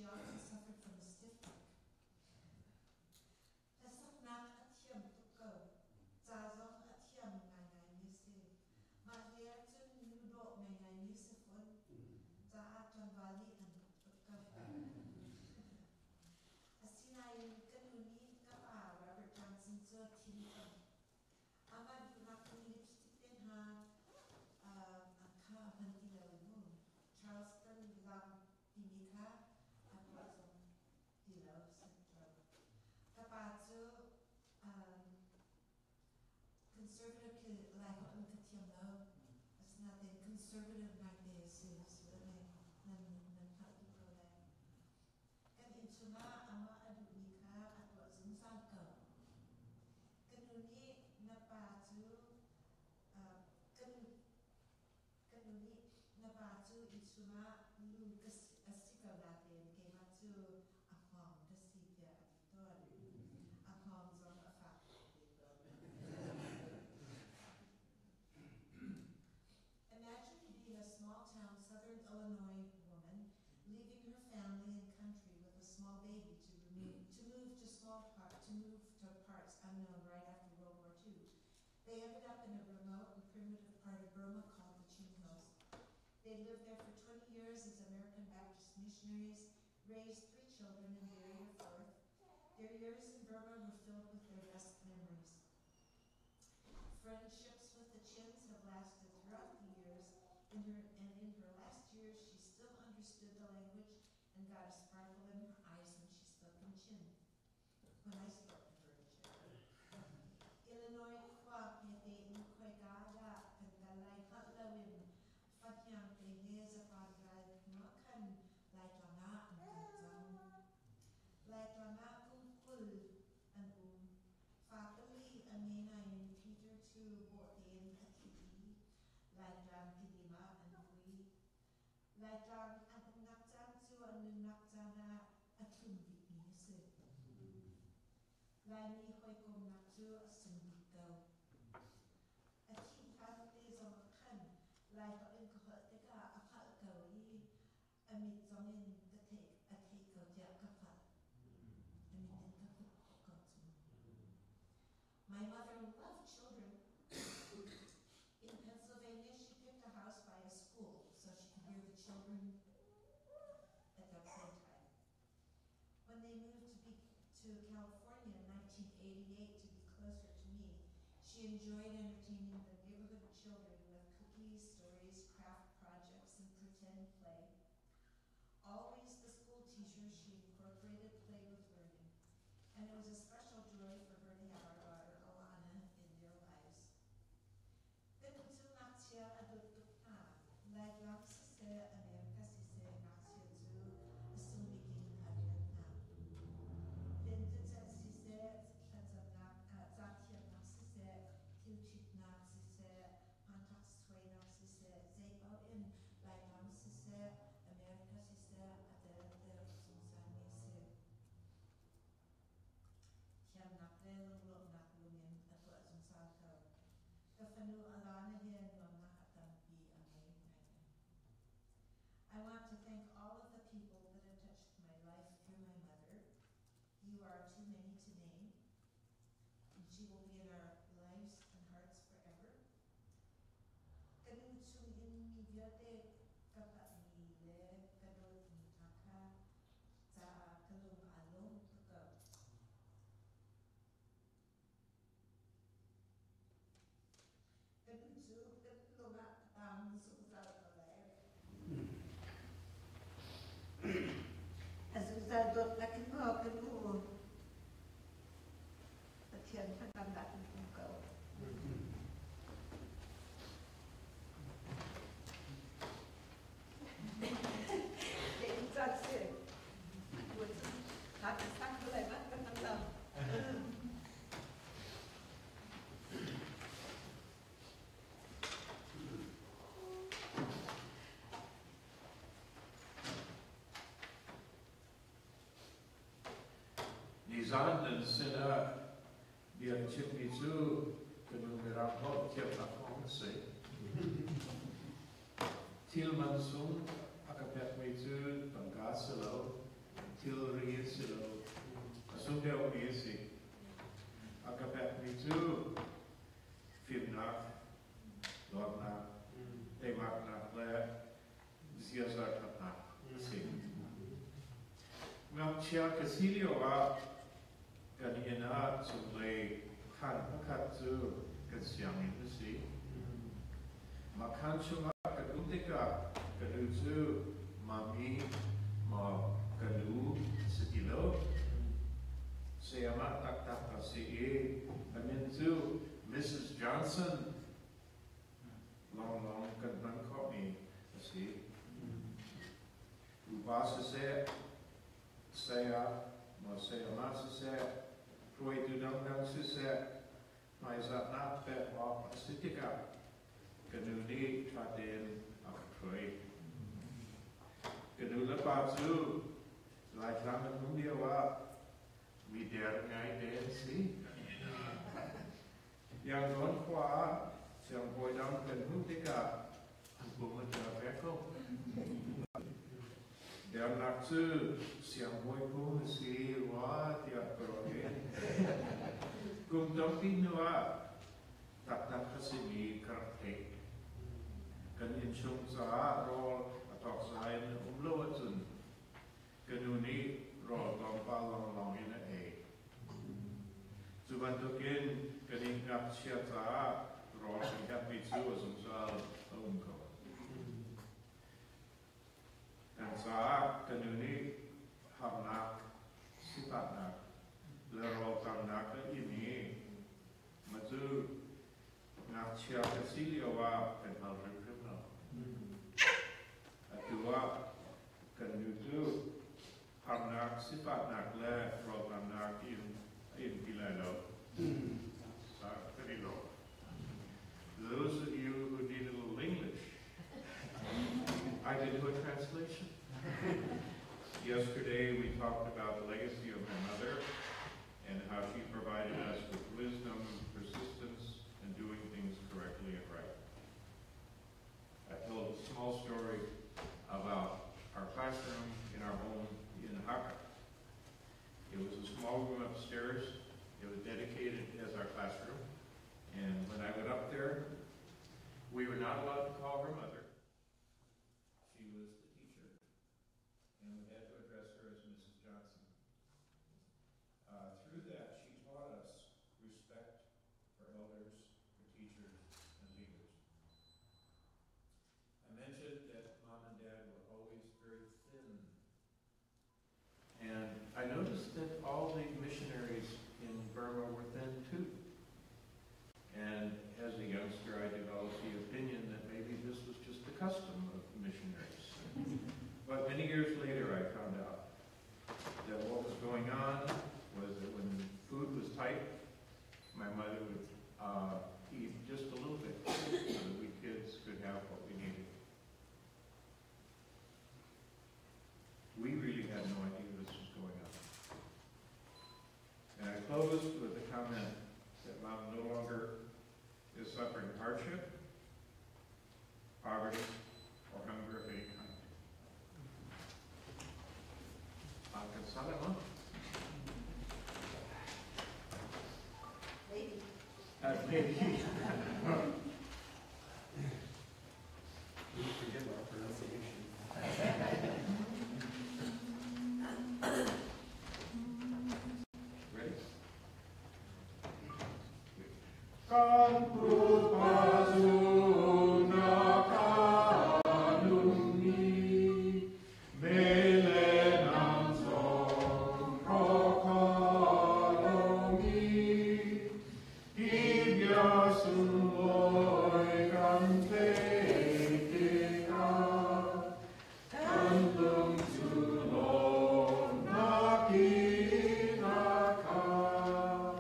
She also suffered from a stiff neck. Hlasaknak a thiam tuk ko. Ca zong a thiam ngaingaimi a si. Mah hlei ahcun nu dawh ngaingaimi si fawn. Caah tlangval nih an uk tuk ko. Asinain ka nu nih ka pa Robert Johnson cu a thin cang. Amah duhnak in lipstick te hna kha a hman ti lo mu. Charleston lam timi kha a tuah zong ti lo Central. Ka pa cu conservative khi Lai holh in ka thiam lo. Asinain conservative ngaite a si. Nan nan hngalh duh ko lai. Kan innchung ah amah a duhmi kha a tuah zungzal ko. Ka nu nih na pa cu kan ka nu nih na pa cu innchung ah lu ka si, a si ko nain keimah cu a hngawng ka si tiah a ti tawn. A hngawng zong a fak tuk ve ko. Imagine being a small town southern Illinois woman leaving her family and country with a small baby to remove, to move to small part to move to parts unknown right after World War II. They ended up in a remote and primitive part of Burma called the Chin Hills. They lived there for 20 years as American Baptist missionaries, raised three children, and buried a fourth. Their years in Burma were filled with their best memories. Friendships with the Chins have lasted throughout the years, and, her, and in her last years she still understood the language and got a sparkle in her eyes when she spoke in Chin. When I spoke to her in Chin. Illinois khua hmete in khoika dah kan kal lai hngalh loin fahniang te he Japan ral hnu ah khan Laitlang ah an kal cang. Laitlang ah kum 20 an um. Fa pali a ngei nain Peter cu bawhte in a thi i Laitlang tilim ah an vui. Laitlang an umnak caan cu an nunnak caan ah a thlum bikmi a si. Laimi hawikomnak cu a sung bik ko. A thih hlan te zong ah khan Laiholh in ka holh tikah a hngalh ko i a mit zong in ka theih a theih ko tiah ka hngalh. A mit in ka hmuh khawh ko cu. My mother loved children. In Pennsylvania, she picked a house by a school so she could hear the children at their playtime. When they moved to, be, to California in 1988 to be closer to me, she enjoyed entertaining the neighborhood children with cookies, stories, craft projects, and pretend play. Always the school teacher, she incorporated play with learning, and it was a special joy for her to have our daughter Alana in their lives. Kan cu ngakchia a dawt tuk hna. Laitlang siseh, America siseh, ngakchia cu a sung bik in a rian hna. Lentecelh siseh, thlacamnak, cathiamnak siseh, thilṭhitnak siseh, hmanthlak suainak siseh, zeipaoh in Laitlang siseh, America siseh a telter zungzalmi a si. Thiamnak le lunglawmhnak lungin a tuah zungzal ko. Ka fanu Alana he nuamnak a tampi a ngei ngaingai. I want to thank all of the people that have touched my life through my mother. You are too many to name, and she will be in our lives and hearts forever. Ka nu chungin mi vialte ka hngalhmi le ka dawtmi hna kha caah ka lung aa lawm tuk ko. Ka nu cu kan lung ah a taang zungzal ko lai. A zungzal dawtnak in maw ka nu Pathian thlacamnak in um ko. Nizan nan sinah bia chimmi cu ka nu Mirang holh thiamnak kong a si. Thil man sung a ka pekmi cu tangka a si lo. Thilri a si lo. A sung deuhmi a si. A ka pekmi cu fimnak, dawtnak, teimaknak le ziaza ṭhatnak a si. Ngakchia ka si lio ah kan inn ah cunglei khaan pakhat cu kan sianginn a si. Mah khaan chungah kan um tikah ka nu cu mami maw ka nu a si ti lo. Sayamah taktak a si i a min cu Mrs. Johnson lawnglawng kan hman khawhmi a si. Upa siseh, saya maw sayama siseh, hruaitu dangdang siseh, hmaizahnak pek awk a si tikah ka nu nih ṭha tein a ka hruai. Ka nu le pa cu Laitlang an um lio ah mi der ngaite an si. Yangon khua ah siangbawi dang kan hmuh tikah an pum a ṭa ve ko. Dernak cu siangbawi phung a si rua tiah ka ruah i kum tampi hnu ah taktak a simi ka rak theih. Kan innchung caah rawl a tawkza in a um lo ahcun ka nu nih rawl tlawmpal lawnglawng in a ei. Cu bantukin kan i ngakchia caah rawl kan herhmi cu a zungzal a um ko. Kan caah ka nu nih harnak, sifaknak le rawlṭamnak a in i mah cu ngakchia ka si lio ah kan hal hrimhrim lo. Atu ah kan nu cu harnak, sifaknak le rawlṭamnak in a in ti lai lo. Kan i lawm. Those of you who need a little English, I did do a translation. Yesterday we talked about the legacy of my mother and how she provided us with wisdom, persistence, and doing things correctly and right. I told a small story about our classroom in our home in Hakha. It was a small room upstairs. It was dedicated as our classroom. And when I went up there, we were not allowed to call her mother. She was the teacher, and we had to address her as Mrs. Johnson. Through that, she taught us respect for elders, for teachers, and leaders. I mentioned that Mom and Dad were always very thin. And I noticed that all the missionaries in Burma were thin too. And as a youngster, I developed the opinion that maybe this was just the custom of missionaries. But many years later, I found out that what was going on was that when food was tight, my mother would eat just a little bit so that we kids could have what we needed. We really had no idea this was going on. And I closed with the comment that Mom no longer is suffering hardship, poverty, or hunger of any kind. Maybe. Maybe. You forgive our pronunciation. Ready? Kan pupa zumnak a nungmi, mei le nam zong hrawk kho lomi, hi bia sunglawi kan theih tikah, kan lung cu lawmhnak in a khat.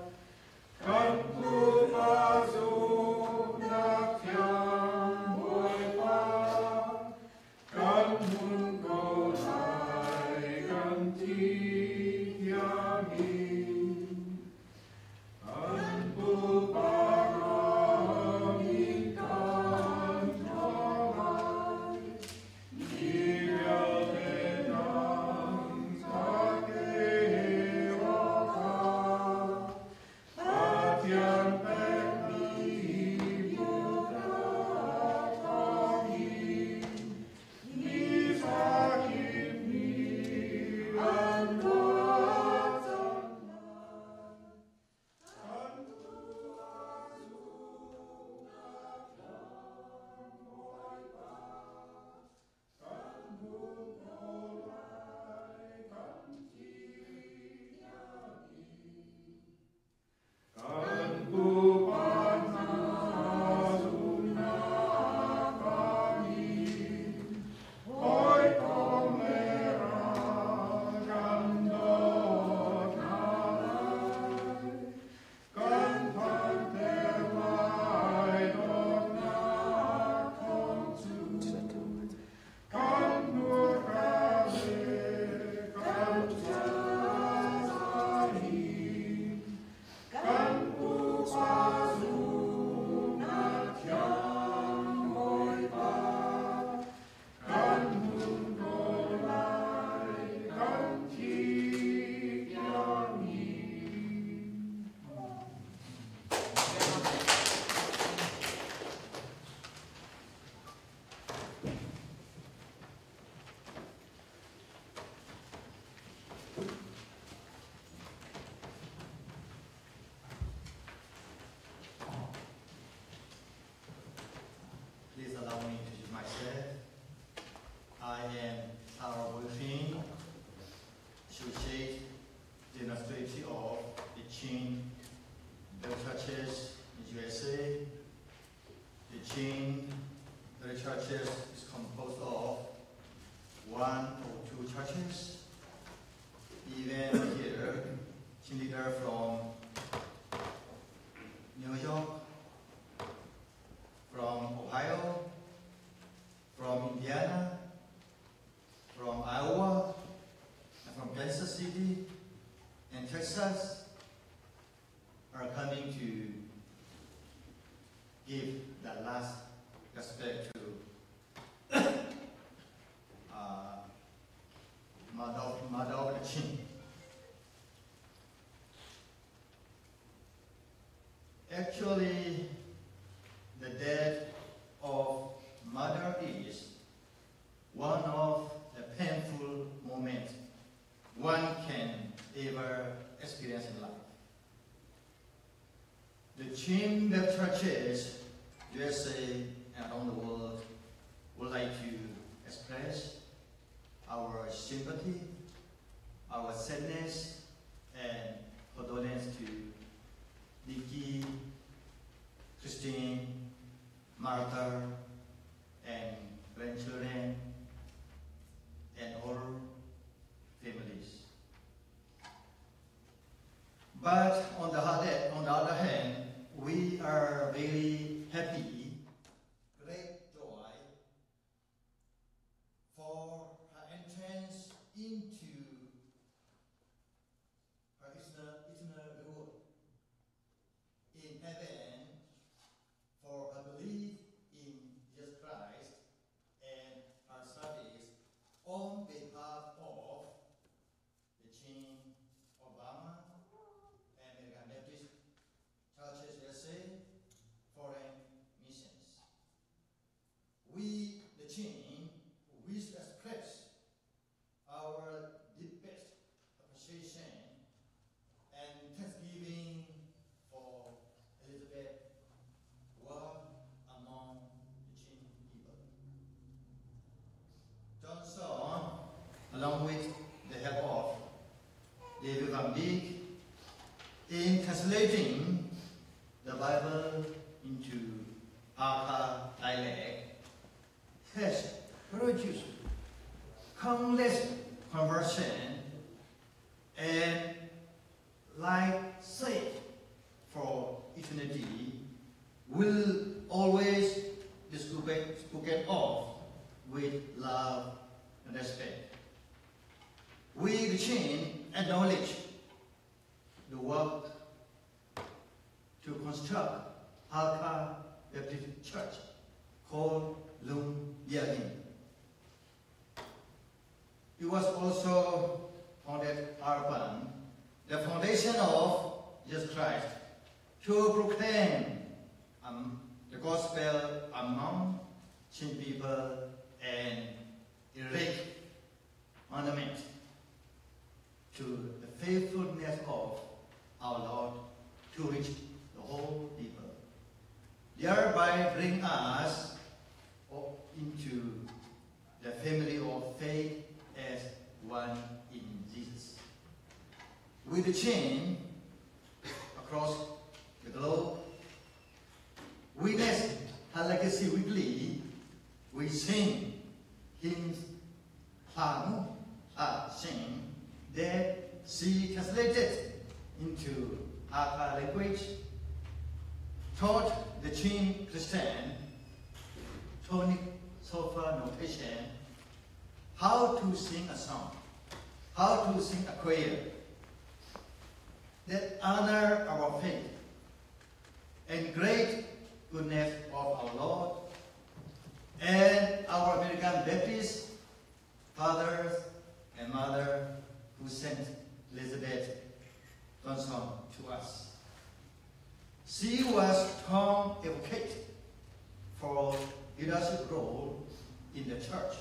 Kan pupa zumhnak thiang Bawipa, kan hmun ko lai kan thih tiangin. Kan pupa ram in kan York, from Ohio, from Indiana, from Iowa, and from Kansas City and Texas are coming to give that last respect to Mother of the Chin. Actually, the death of mother is one of the painful moments one can ever experience in life. The Chin Baptist Churches, USA and around the world, would like to express our sympathy, our sadness, and condolence to Nikki, Christine, Martha, and grandchildren, and all families. But on the other hand, we are very happy, great joy for her entrance into her eternal reward in heaven for her belief in Jesus Christ and her service on behalf of the Chin Obama and American Baptist Churches USA foreign missions. We, the Chin, wish to express our deepest appreciation and thanksgiving for Elizabeth work among the Chin people. Johnson, along with the help of David Van Beek, in translating the Bible into Hakha dialect, has produced countless conversion and life saved for eternity will always be spoken of with love and respect. We, the Chin, acknowledge the work to construct Hakha Baptist Church called Lung Biakinn. It was also founded upon the foundation of Jesus Christ to proclaim the gospel among Chin people and erect monument to the faithfulness of our Lord to reach the whole people, thereby bring us into the family of faith as one in Jesus. With the Chin across the globe, witness her legacy weekly, we sing hymns, hla hla sing, that she translated into Hakha language, taught the Chin Christian tonic solfa notation, how to sing a song, how to sing a choir that honor our faith and great goodness of our Lord and our American Baptist fathers and mother who sent Elizabeth Johnson to us. She was strong advocate for leadership role in the church,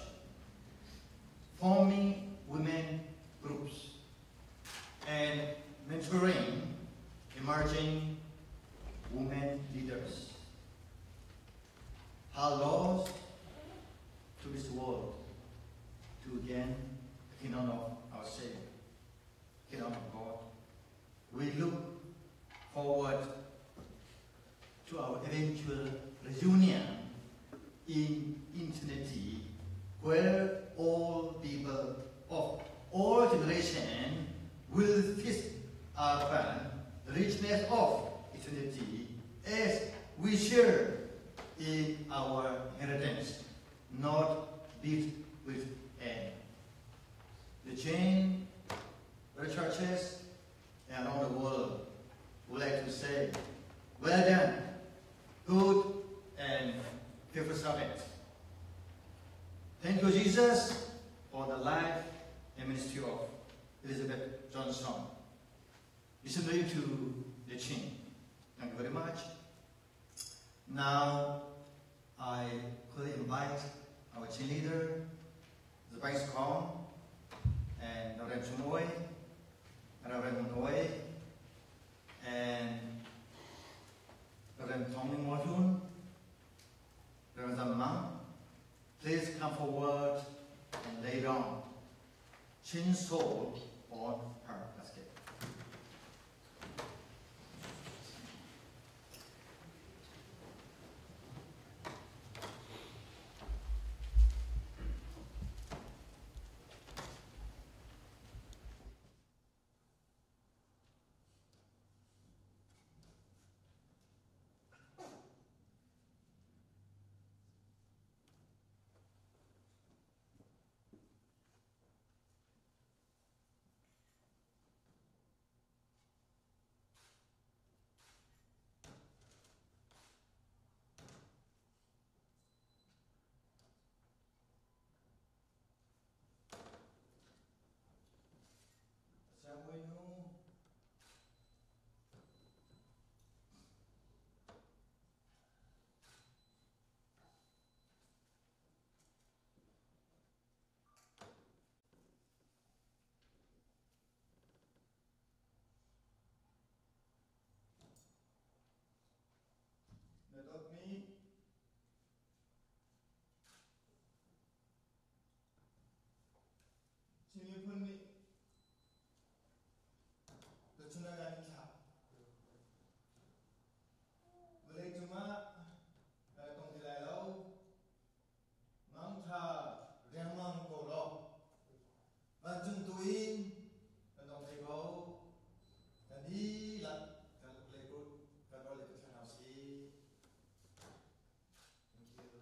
forming women groups and mentoring emerging women leaders. Her loss to this world to gain the kingdom of our Savior, kingdom of God. We look forward to our eventual reunion in eternity, where all people of all generations will feast upon the richness of eternity We share in our inheritance, not beat with end. The chain, the churches, and around the world would like to say, well done, good and faithful servant. Thank you, Jesus, for the life and ministry of Elizabeth Johnson. Missionary to the Chin. Thank you very much. Now, I could invite our Chin leader, the Vice Kong, and Reverend Chumoy, Reverend Monoy, and Reverend Tong Ling Reverend Zam please come forward and lay down Chin shawl on her casket. Na dawtmi Chin miphun nih tuchun ah kan thlah. Vawleicung ah tong ti lai lo. Mangtha riangmang ko law. Vancung tu in kan dong thei ko. Kan dihlak kan le kut kan le kut hna si. Thank you.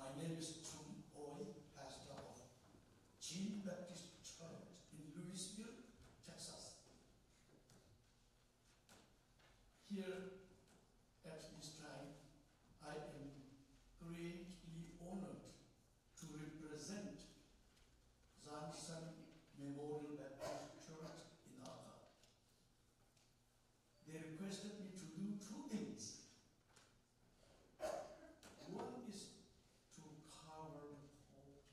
My name is Chum Oi, pastor of Chin Baptist Church in Louisville, Texas. Here at this time, I am greatly honored to represent Zansan Memorial Baptist Church in Hakha. They requested me to do two things. One is to cover the court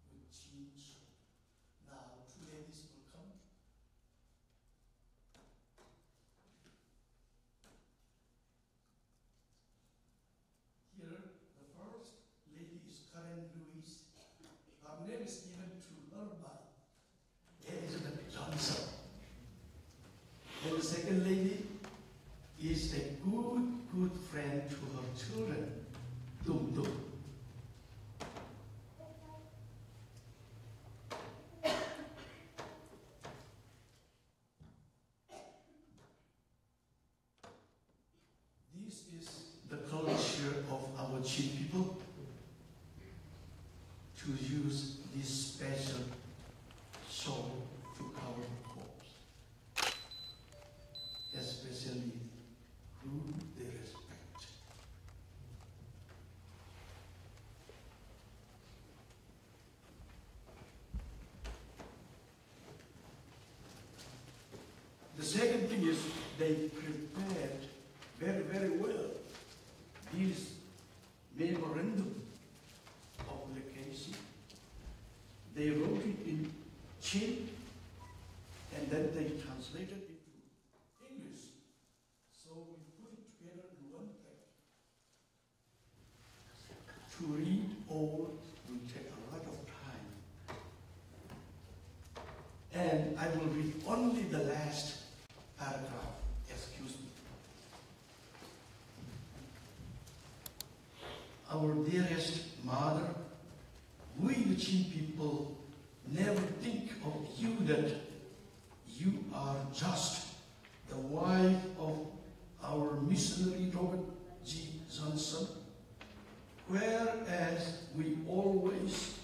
with jeans. Now, two ladies will come. Here, the first lady is Karen Louise. Her name is given to her by Elizabeth Johnson. And the second lady is a good, good friend to her children, Dum Dum. This is the culture of our Chin people to use this special shawl to cover the corpse, especially who they respect. The second thing is they prepared very, very well this memorandum of legacy. They wrote it in Chin and then they translated it to English. So we put it together in one pack. To read all will take a lot of time. And I will read only the last paragraph. Our dearest mother, we the Chin people never think of you that you are just the wife of our missionary Robert G. Johnson, whereas we always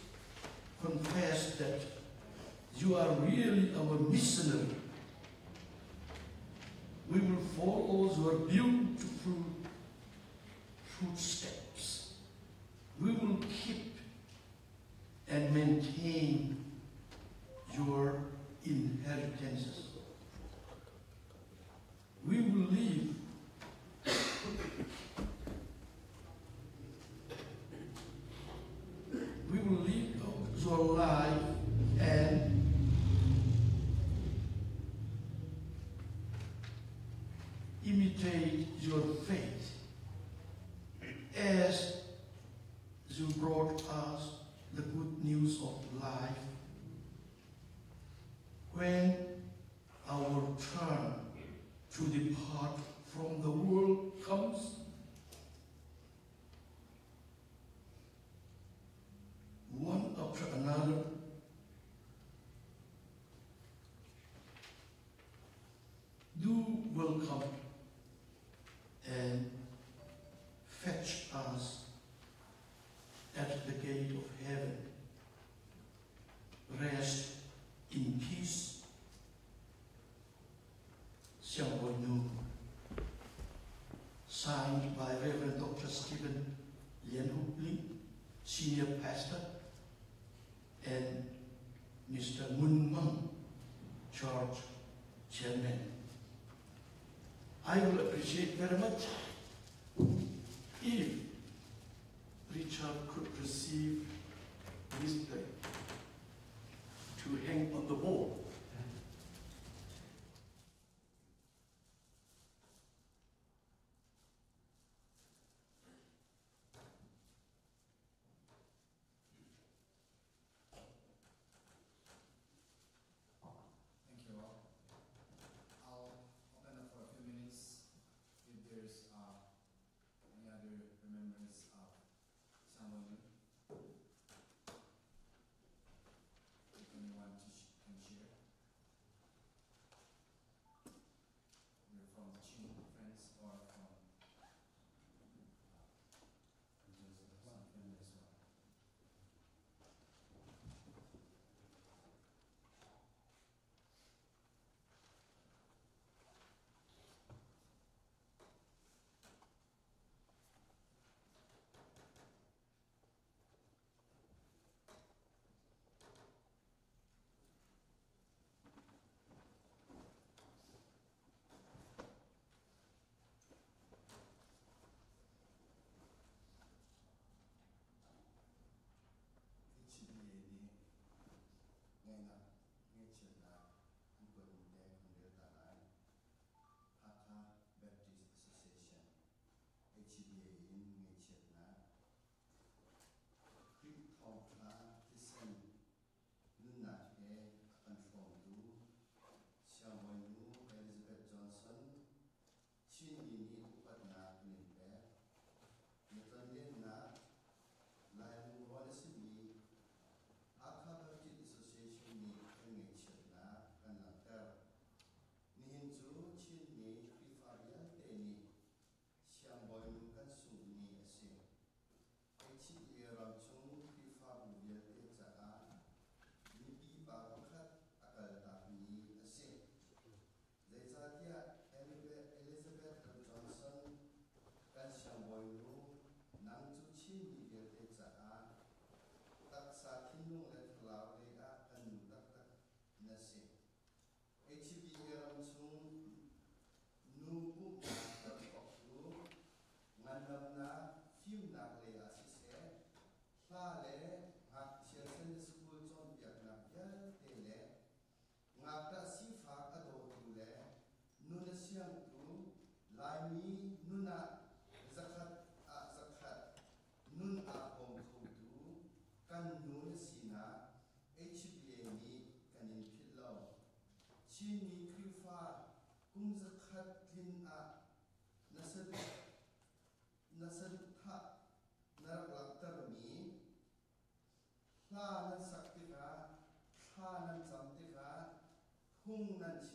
confess that you are really our missionary. We will follow your beautiful footsteps. We will keep and maintain your inheritances. We will live we will live your life and imitate your faith as you brought us the good news of life. When our turn to depart from the world comes, one after another, do welcome and fetch us at the gate of heaven. Rest in peace. Xiang Signed by Reverend Dr. Stephen Lian Hup Ling, Senior Pastor, and Mr. Mun Meng, Church Chairman. I will appreciate very much if Richard could receive this plate to hang on the wall. Thank you all. I'll open up for a few minutes if there's uh, any other remembrance of someone if anyone to sh- can share. Either from the Chin friends or from uh, some family as well. HBA nih ngaihnak ngaihchiatnak an kuatmi te kan rel ta lai. Hakha Baptist Association HBA in ngaihchiatnak Khrih thawngṭha thisen nunnak he a kan hrawmtu Siangbawinu Elizabeth Johnson Chinmi nih upatnak kan in pek. Na tlonlennak Lai lungrual a simi Hakha Baptist Association nih kan ngaihchiatnak kan langhter. Nihin cu Chinmi Khrihfa vialte nih Siangbawinu kan sungh ni a si. HCA ramchung Khrihfabu vialte caah mipi pa pakhat a kaltakmi a si. Zeicahtiah Elizabeth L. Johnson kan siangbawinu nang cu Chinmi vialte caah taksa thinlung le thlarau lei ah kan nu taktak na si. HBA ramchung nu pumhnak ram ngandamnak, fimnak lei ah siseh, hla le ngakchia Sunday school cawnpiaknak vialte le ngakṭah sifak a dawtu le nun a siangtu Laimi nun ah zakhat ah zakhat nun aa hrawm khotu kan nu na sinak HBA nih kan in philh lo. Chinmi Khrihfa kum zakhat tlin ah na saduhthah na rak Hla nan sak tikah, thla nan cam tikah, phung nan chim.